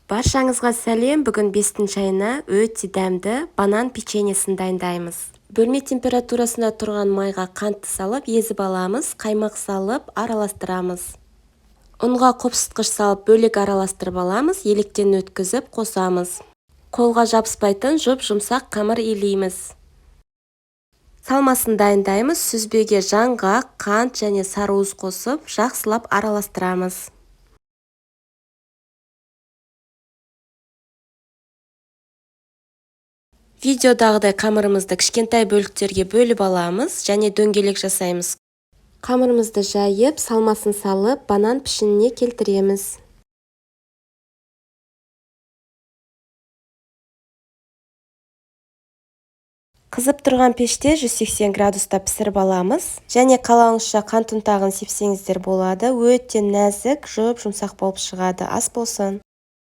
Баршаңызға сәлем! Бүгін бестің шайына өте дәмді банан печеньесін дайындаймыз. Бөлме температурасында тұрған майға қантты салып, езіп аламыз, қаймақ салып, араластырамыз. Ұнға қопсытқыш салып, бөлек араластырып аламыз, електен өткізіп қосамыз. Қолға жабыспайтын жұп-жұмсақ қамыр илейміз. Салмасын дайындаймыз. Сүзбеге жаңғақ, қант және сарыуыз қосып, жақсылап араластырамыз. Видеодағыдай қамырымызды кішкентай бөліктерге бөліп аламыз және дөңгелек жасаймыз. Қамырымызды жайып, салмасын салып, банан пішініне келтіреміз. Қызып тұрған пеште 180 градуста пісіріп аламыз. Және қалауыңызша қант ұнтағын сепсеңіздер болады. Өте нәзік, жұп-жұмсақ болып шығады. Ас болсын!